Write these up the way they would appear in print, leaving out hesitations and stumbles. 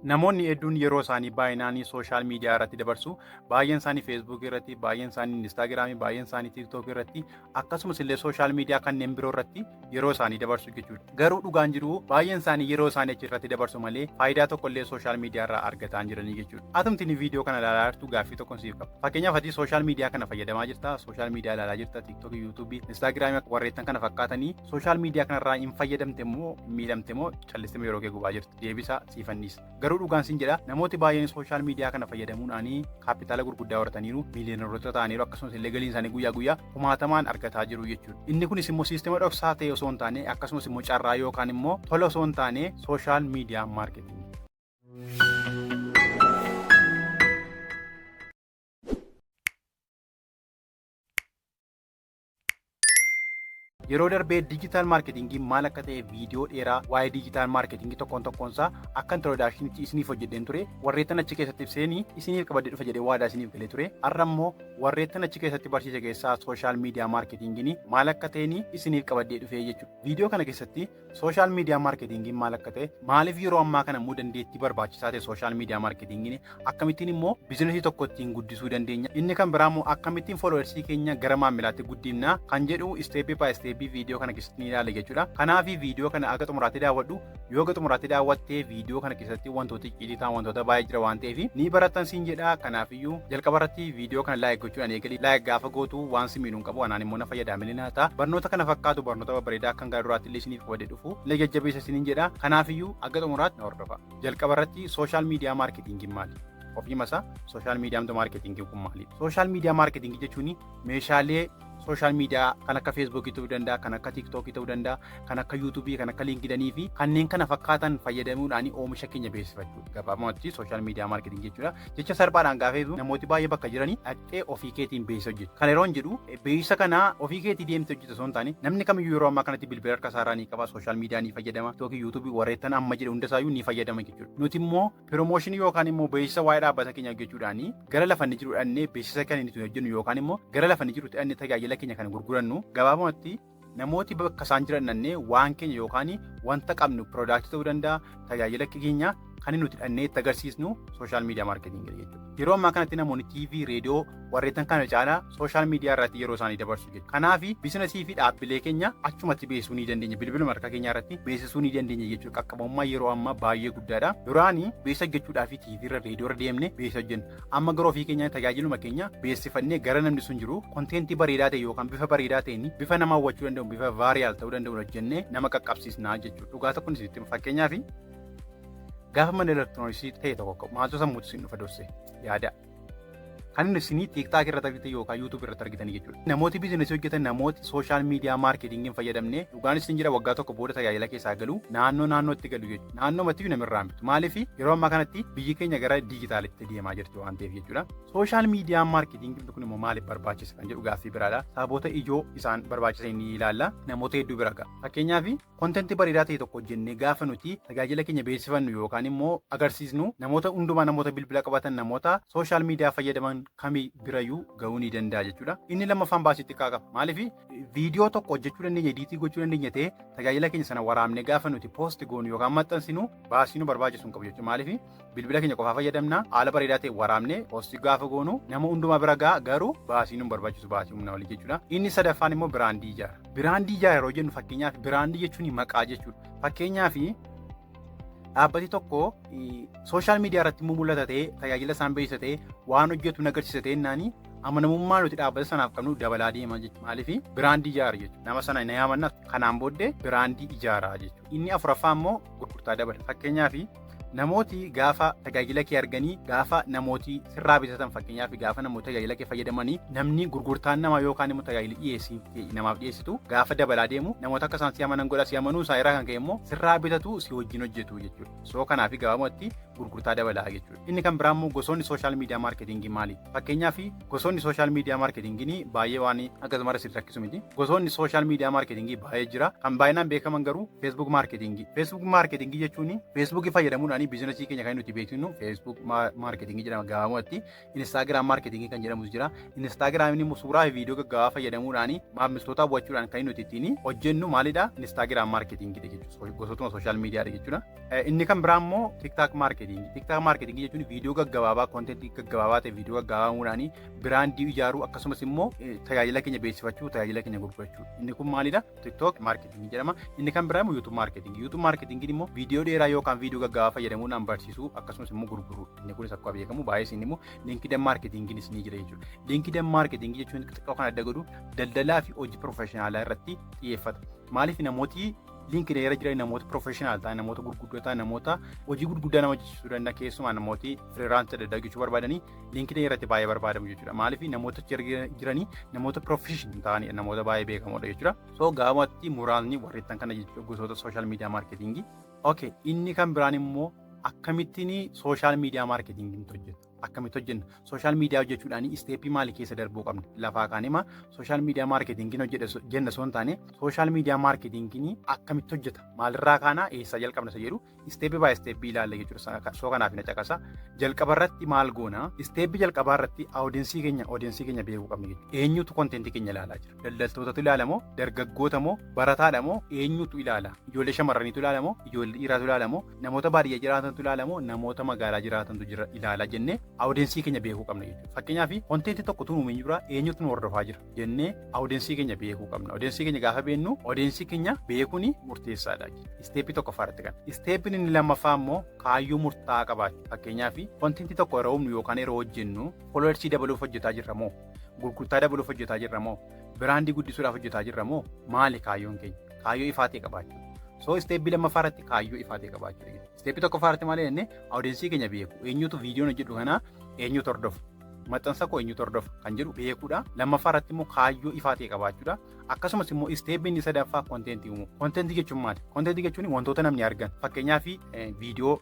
Namoonni hedduun yeroo isaanii baay'inaan social media irratti dabarsu. Baay'een isaanii Feesbuukii irratti, baay'een isaanii Inistaagiraamii, baay'een isaanii Tiiktookii irratti, akkasumas illee social media kanneen biroo irratti yeroo isaanii dabarsu jechuudha. Garuu dhugaan jiru baay'een isaanii yeroo isaanii achi irratti dabarsu malee faayidaa tokko illee social media irraa argataa hin jiranii jechuudha. Atumti inni viidiyoo kana ilaalaa jirtu gaaffii tokkon siif qaba. Fakkeenyaaf ati social media kana fayyadamaa jirta, social media ilaalaa jirta, Tiiktookii, Yuutuubii, Inistaagiraamii warreettan kana fakkaatanii social media kanarraa hin fayyadamte immoo miidhamte immoo callistee yeroo kee gubaa jirti. Deebisa siifanniis. Garuu dhugaan sin jedha, namooti baay'een social media kana fayyadamuudhaan kaapitaala gurguddaa horataniiru, miiliyoneroota ta'aniiru, akkasumas illee galiin isaanii guyyaa guyyaa kumaatamaan argataa jiru jechuudha. Inni kunis immoo siistema dhoksaa ta'e osoo hin taane, akkasumas immoo carraa yookaan immoo tola osoo hin taane social media marketing. Yeroo darbee digital marketingiin maal akka ta'e viidiyoo dheeraa waa'ee digital marketingii tokkoon tokkoonsaa akka introductionitti isiniif hojjedheen ture. Warreettan achi keessatti ibseeni isiniif qabadhee dhufa jedhee waadaa isiniif galee ture. Har'a immoo warreettan achi keessatti barsiise keessaa social media marketingiin maal akka ta'een isiniif qabadhee dhufee jechuudha. Viidiyoo kana keessatti social media marketingiin maal akka ta'e, maaliif yeroo ammaa kana immoo dandeettii barbaachisaa ta'e social media marketingiin, akkamittiin immoo biizinasii tokko ittiin guddisuu dandeenya, inni kan biraa immoo akkamittiin followersii keenya gara maamilaatti guddifna kan jedhu step by step viidiyoo kana keessatti ni ilaalla jechuudha. Kanaaf viidiyoo kana akka xumuraatti daawwadhu. Yoo akka xumuraatti daawwattee viidiyoo kana keessatti wantoota icciitii ta'an wantoota baay'ee jira waan ta'eef ni barattan siin jedha. Kanaafiyyuu jalqaba irratti viidiyoo kana like gochuudhaan eegali. Like gaafa gootu waan si miidhu hin qabu, anaan immoo na fayyada malee ta'a. Barnoota kana fakkaatu barnoota babbareedaa akkan gara duraatti illee isiniif qabadee dhufu na jajjabeessa isiniin jedha. Kanaafiyyuu akka xumuraatti na hordofa. Jalqaba irratti social media marketingiin maali? Ofiima isaa social media marketingiin kun maali? Social media marketingii jechuun meeshaalee social media kan akka Feesbuukii ta'uu danda'a, kan akka Tiiktookii ta'uu danda'a, kan akka Yuutuubii, kan akka Liinkidanii fi kanneen kana fakkaatan fayyadamuudhaan oomisha keenya beeksifachuu. Gabaabumatti social media marketingii jechuudha. Jecha salphaadhaan gaafa ibsu, namooti baay'ee bakka jiranii dhaqxee ofii keetiin beeksisa hojjetu. Kana yeroo jedhu, beeksisa kana ofii keetii deemtee hojjetu osoo hin taane, namni kamiyyuu yeroo ammaa kanatti bilbila harka isaarraa ni qaba, social media ni fayyadama, Tiiktookii, Yuutuubii warreettan amma jedhe hundasaayyuu ni fayyadama jechuudha. Nuti immoo promotionii yookaan immoo beeksisa waa'ee dhaabbata keenya hojjechuudhaan gara lafa inni jiru dhannee beeksisa kan inni hojjennu yookaan immoo gara lafa inni jiru dhannee tajaajila keenya kan gurgurannu, gabaabumatti namooti bakka isaan jiran dhannee waan keenya yookaan wanta qabnu, productii ta'uu danda'a, tajaajila keenya kan nuti dhannee itti agarsiisnu social media marketingii jechuudha. Yeroo ammaa kanatti namoonni TV, reediyoo warreettan kana caalaa social media irratti yeroo isaanii dabarsu jechuudha. Kanaaf biizinasii fi dhaabbilee keenya achumatti beeksisuu ni dandeenya. Bilbiluma harka keenyaa irratti beeksisuu ni dandeenya jechuudha. Qaqqabummaa yeroo ammaa baay'ee guddaadha. Duraanii beeksisa hojjechuudhaa fi TV irra, reediyoo irra deemne beeksisa hojjenna. Amma garuu ofii keenya tajaajiluma keenya beeksifannee gara namni sun jiru contentii bareedaa ta'e yookaan bifa bareedaa ta'een, bifa nama hawwachuu danda'u, bifa viral ta'uu danda'u hojjennee nama qaqqabsiisnaa jechuudha. Dhugaa tokko isinitti fakkeenyaaf, gaafa mana elektirooniksii ta'e tokko maaltu sammuutti isin dhufa dursee yaada? Kan inni isinii TikTok irratti argitan yookaan YouTube irratti argitanii jechuudha. Namooti biizinasii hojjetan, namooti social media marketingii hin fayyadamne, dhugaan isin jira, waggaa tokko booda tajaajila keessaa galu, naannoo naannootti galu jechuudha. Naannoo matti namirraa bitu. Maaliif? Yeroo ammaa kanatti biyyi keenya gara dijitaalitti deemaa jirti waan ta'eef jechuudha. Social media marketingii kun immoo maaliif barbaachisa kan jedhu gaaffii biraadha. Sababoota ijoo isaan barbaachisan ni ilaalla. Namoota hedduu bira ga'a. Fakkeenyaaf, contentii bareedaa ta'e tokko hojjennee gaafa nuti tajaajila keenya beeksifannu yookaan immoo agarsiisnu, namoota hundumaa, namoota bilbila qabatan, namoota social media fayyadaman kamii birayyuu ga'uu ni danda'a jechuudha. Inni lammaffaan baasii xiqqaa qaba. Maaliif? Viidiyoo tokko hojjechuu dandeenya, editii gochuu dandeenya ta'ee, tajaajila keenya sana waraabnee gaafa nuti post goonu yookaan maxxansinu baasii nu barbaachisu hin qabu jechuudha. Maaliif? Bilbila keenya qofaa fayyadamna, haala bareedaa ta'e waraabnee post gaafa goonu nama hundumaa bira ga'a, garuu baasii nu barbaachisu baasii humna olii jechuudha. Inni sadaffaan immoo brandii ijaara. Brandii ijaara yeroo jennu, fakkeenyaaf brandii jechuun maqaa jechuudha. Fakkeenyaaf, dhaabbati tokko social media irratti immoo mul'ata ta'ee, tajaajila isaan beeksisa ta'ee, waan hojjetu agarsiisa ta'e naani, amanamummaa nuti dhaabbata sanaaf qabnu dabalaa deema jechuudha. Maaliif? Brandii ijaara jechuudha. Nama sana ni amanna, kanaan booddee brandii ijaara jechuudha. Inni afuraffaa immoo gurgurtaa dabala. Fakkeenyaaf, namooti gaafa tajaajila kee arganii, gaafa namooti sirraa bitatan, fakkeenyaaf gaafa namoota tajaajila kee fayyadamanii, namni gurgurtaan namaa yookaan immoo tajaajila dhiyeessii namaaf dhiyeessitu gaafa dabalaa deemu, namoota akka isaan si amanan godha. Si amanuu isaa irraa kan ka'e immoo sirraa bitatu, si wajjin hojjetu jechuudha. So kanaaf gabaabumatti gurgurtaa dabalaa jechuudha. Inni kan biraa immoo gosoonni social media marketingii maali? Fakkeenyaaf, gosoonni social media marketingii baay'ee waan akkasumas isin rakkisu miti. Gosoonni social media marketingii baay'ee jira. Kan baay'inaan beekaman garuu Facebook marketingii. Facebook marketingii jechuun Feesbuukii fayyadamuudhaan biizinasii keenya kan nuti beeksifnu Facebook marketingii jedhama gabaabumatti. Instagram marketingii kan jedhamus jira. Instagramiin immoo suuraa fi viidiyoo gaggabaabaa fayyadamuudhaan maamiltoota hawwachuudhaan kan nuti ittiin hojjennu maalidha? Instagram marketingii jechuudha. Gosootuma social mediadha jechuudha. Inni kan biraa immoo TikTok marketingii. marketingii. TikTok marketingii jechuun viidiyoo gaggabaabaa, contentii gaggabaabaa ta'e viidiyoo gaggabaabuudhaan brandii ijaaruu, akkasumas immoo tajaajila keenya beeksifachuu, tajaajila keenya gurgurachuu. Inni kun maalidha? TikTok marketingii jedhama. Inni kan biraa immoo YouTube marketingii. YouTube marketingiin immoo viidiyoo dheeraa yookaan viidiyoo gaggabaabaa fayyadamuudhaan barsiisuu, akkasumas immoo gurguruu. Inni kunis akkuma beekamu baay'ee isin immoo LinkedIn marketingiinis ni jira jechuudha. LinkedIn marketingii jechuun xiqqoo kan adda godhu daldalaa fi hojii professionalaa irratti xiyyeeffata. Maaliif? Namooti LinkedIn irra jiran namoota professional ta'an, namoota gurguddoo ta'an, namoota hojii gurguddaa nama hojjechiisuu danda'an, keessumaa namooti freelance adda addaa hojjechuu barbaadanii LinkedIn irratti baay'ee barbaadamu jechuudha. Maaliif? Namoota achi jiranii namoota professional ta'anidha, namoota baay'ee beekamoodha jechuudha. So gabaabumatti muraasni warreettan kana jechuudha, gosoota social media marketingii. Okay, inni kan biraan immoo akkamittiin social media marketingii hojjeta? Akkamitti hojjenna? Social media hojjechuudhaan steppii maalii keessa darbuu qabna? Lafaa kaan hima social media marketingiin hojjedha jenna osoo hin taane, social media marketingiin akkamitti hojjeta? Maalirraa kaanaa, eessaa jalqabna isa jedhu step by steppii ilaalla jechuudha. So kanaaf na caqasa. Jalqaba irratti maal goona? Steppii jalqabaa irratti audience keenya beekuu qabna jechuudha. Eenyutu contentii keenya ilaalaa jira? Daldaltootatu ilaala moo? Dargaggoota moo? Barataadha moo? Eenyutu ilaala? Ijoollee shamarraniitu ilaala moo? Ijoollee dhiiraatu ilaala moo? Namoota baadiyyaa jiraatantu ilaala moo? Namoota magaalaa jiraatantu jira ilaala jennee audience keenya beekuu qabna jechuudha. Fakkeenyaaf, contentii tokko tun uumee jira, eenyutu nu hordofaa jira jennee audience keenya beekuu qabna. Audience keenya gaafa beennu, audience keenya beekuun murteessaadha. Steppii tokkoffaa irratti kana. Steppiin inni lammaffaa immoo kaayyoo murtaa'aa qabaachuu. Fakkeenyaaf, contentii tokko yeroo uumnu yookaan yeroo hojjennu, followersii dabaluuf hojjetaa jirra moo? Gurgurtaa dabaluuf hojjetaa jirra moo? Brandii guddisuudhaaf hojjetaa jirra moo? Maali kaayyoon keenya? Kaayyoo ifaa ta'e qabaachuu. So steppii lammaffaa irratti kaayyoo ifaa ta'e qabaachuu. Steppii tokkoffaa irratti maal jennee? Audience keenya beeku. Eenyutu viidiyoon hojjedhu kanaa eenyutu hordofa? Maxxansa koo eenyutu hordofa kan jedhu beekuudha. Lammaffaa irratti immoo kaayyoo ifaa ta'e qabaachuudha. Akkasumas immoo steppiin inni sadaffaa contentii uumuu. Contentii jechuun maali? Contentii jechuun wantoota namni argan. Fakkeenyaaf, viidiyoo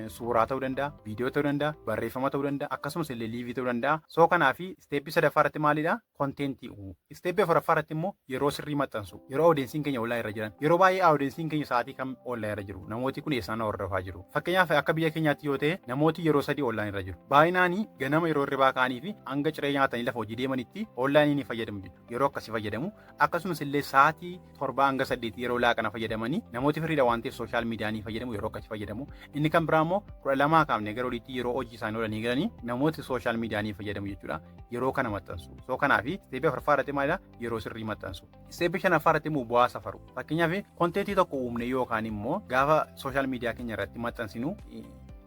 suuraa ta'uu danda'a, viidiyoo ta'uu danda'a, barreeffama ta'uu danda'a, akkasumas illee liveii ta'uu danda'a. So kanaaf steppii sadaffaa irratti maalidha? Contentii uumuu. Steppii afuraffaa irratti immoo yeroo sirrii maxxansu. Yeroo audienceiin keenya online irra jiran. Yeroo baay'ee audienceiin keenya sa'aatii kam online irra jiru? Namooti kun eessaan hordofaa jiru? Fakkeenyaaf, akka biyya keenyaatti yoo ta'e, namooti yeroo 3 online irra jiru. Baay'inaan ganama yeroo hirribaa ka'anii fi hanga ciree nyaatanii lafa hojii deemanitti onlineii ni fayyadamu jechuudha. Yeroo akkasii fayyadamu. Akkasumas illee sa'aatii 7 hanga 8 yeroo laaqana fayyadamanii namooti firiidha waan ta'eef social media ni fayyadamu, yeroo akkasii fayyadamu. Inni kan biraa immoo 12 kaafne gara oliitti yeroo hojii isaanii oolanii galanii namooti social media ni fayyadamu jechuudha. Yeroo kana maxxansu. So kanaaf steppii afuraffaa irratti maalidha? Yeroo sirrii maxxansu. Steppii shanaffaa irratti immoo bu'aa safaru. Fakkeenyaaf, contentii tokko uumne yookaan immoo gaafa social media keenya irratti maxxansinu,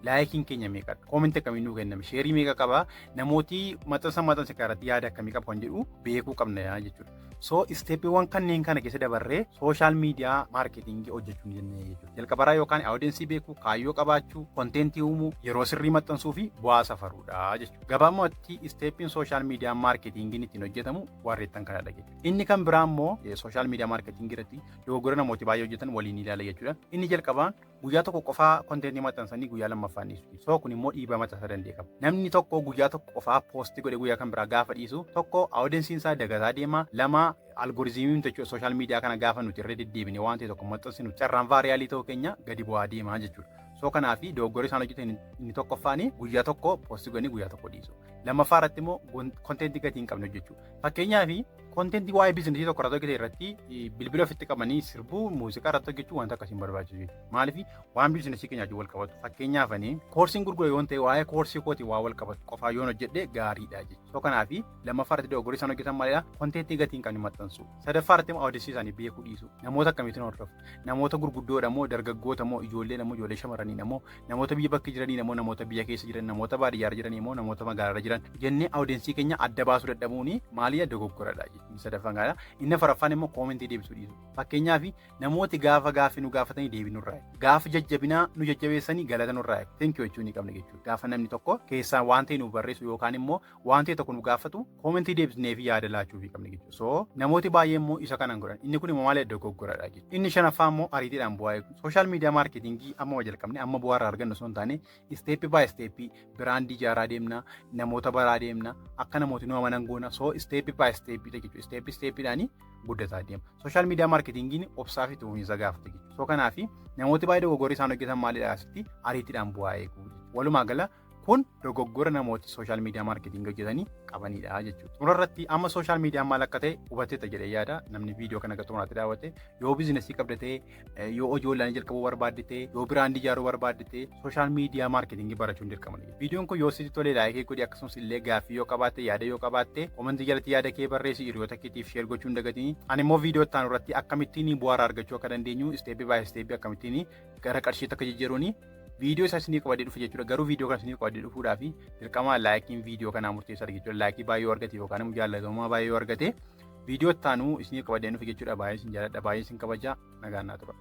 likeiin keenya meeqadha? Commentii akkamii nuu kenname? Shareii meeqa qaba? Namooti maxxansa maxxansa irratti yaada akkamii qabu kan jedhu beekuu qabna jechuudha. So steppiiwwan kanneen kana keessa dabarree social media marketingii hojjechuu ni dandeenya jechuudha. Jalqabaraa yookaan audience beekuu, kaayyoo qabaachuu, contentii uumuu, yeroo sirrii maxxansuu fi bu'aa safaruudha jechuudha. Gabaabumatti steppiin social media marketingiin ittiin hojjetamu warreettan kanadha jechuudha. Inni kan biraa immoo social media marketingii irratti dogoggora namooti baay'ee hojjetan waliin ilaala jechuudha. Inni jalqabaa guyyaa tokko qofaa contentii maxxansanii guyyaa lammaffaa dhiisu. So kun immoo dhiibaa mataa danda'e qaba. Namni tokko guyyaa tokko qofaa postii godhe guyyaa kan biraa gaafa dhiisu, tokko audienceiin isaa dagataa deema, lama algorithmiin jechuudha social media kana gaafa nuti irra deddeebine waan ta'e tokko maxxansinu carraan viralii ta'uu keenya gadi bu'aa deema jechuudha. So kanaaf dogoggora isaan hojjetan inni tokkoffaan guyyaa tokko postii godhanii guyyaa tokko dhiisu. Lammaffaa irratti immoo contentii gatii hin qabne hojjechuu. Fakkeenyaaf, contentii waa'ee businessii tokko irratti hojjete irratti bilbila ofitti qabanii sirbuu, muuziqaa irratti hojjechuu wanta akkasiin barbaachisu jechuudha. Maaliif? Waan businessii keenya wajjin wal qabatu. Fakkeenyaaf, ani courseiin gurgura yoo ta'e, waa'ee courseii kootii waa wal qabatu qofaa yoon hojjedhe gaariidha jechuudha. So kanaaf lammaffaa irratti dogoggora isaan hojjetan maalidha? Contentii gatii hin qabne maxxansu. Sadaffaa irratti immoo audience isaanii beekuu dhiisu. Namoota akkamiitiin hordofu? Namoota gurguddoodha moo, dargaggoota moo, ijoollee moo, ijoollee shamarranii moo, namoota biyya bakka jiranii moo, namoota biyya keessa jiran, namoota baadiyyaa jiran moo, namoota magaalaa jiran jennee audience keenya adda baasuu dadhabuuni maalidha? Dogoggoradha jechuudha. Sadaffaan gaariidha. Inni afuraffaan immoo commentii deebisuu dhiisu. Fakkeenyaaf, namooti gaafa gaaffii nu gaafatanii deebii nurraa eegu. Gaafa jajjabinaa nu jajjabeessanii galata nurraa eegu. Thank you jechuu ni qabna jechuudha. Gaafa namni tokko keessaan waan ta'e nu barreessu yookaan immoo waan ta'e tokko nu gaafatu, commentii deebisnee fi yaada laachuu fi qabna jechuudha. So namooti baay'ee immoo isa kanan godhan. Inni kun immoo maal? Dogoggoradha jechuudha. Inni shanaffaa immoo ariitiidhaan bu'aa eegu. Social media marketingii amma jalqabne amma bu'aa irraa argannu osoo hin taane, step by steppii brandii ijaaraa deemna, namoota baraa deemna, akka namooti nu amanan goona. So step by steppiidha jechuudha. Step steppiidhaanii guddataa deema. Social media marketingiin obsaa fi tuumiinsa gaafata jechuudha. So kanaaf namooti baay'ee dogoggorri isaan hojjetan maalidha asitti? Ariitiidhaan bu'aa eeguu. Walumaa gala Kun dogoggora namooti social media marketingii hojjetanii qabanidha jechuudha. Xumurarratti amma social mediaan maal akka ta'e hubateetta jedhee yaada. Namni viidiyoo kana gara xumuraatti daawwate, yoo businessii qabda ta'e, yoo hojii onlineii jalqabuu barbaadde ta'e, yoo brandii ijaaruu barbaadde ta'e, social media marketingii barachuun dirqama. Viidiyoon kun yoo sitti tole likeii godhi. Akkasumas illee gaaffii yoo qabaatte, yaada yoo qabaatte, commentii jalatti yaada kee barreessi. Hiriyoota keetiif share gochuu hin dagatiin. Ani immoo viidiyoo itti aanu irratti akkamittiin bu'aa argachuu akka dandeenyu, step by step akkamittiin gara qarshiitti akka jijjiiruuni viidiyoo isaa isinii qabadee dhufe jechuudha. Garuu viidiyoo kana isinii qabadee dhufuudhaaf dirqama likeiin viidiyoo kanaa murteessaadha jechuudha. Likeii baay'ee yoo argate yookaan immoo jaallatamummaa baay'ee yoo argate, viidiyoo itti aanu isinii qabadee dhufe jechuudha. Baay'ee isin jaalladha, baay'ee isin kabaja. Nagaan naa tura.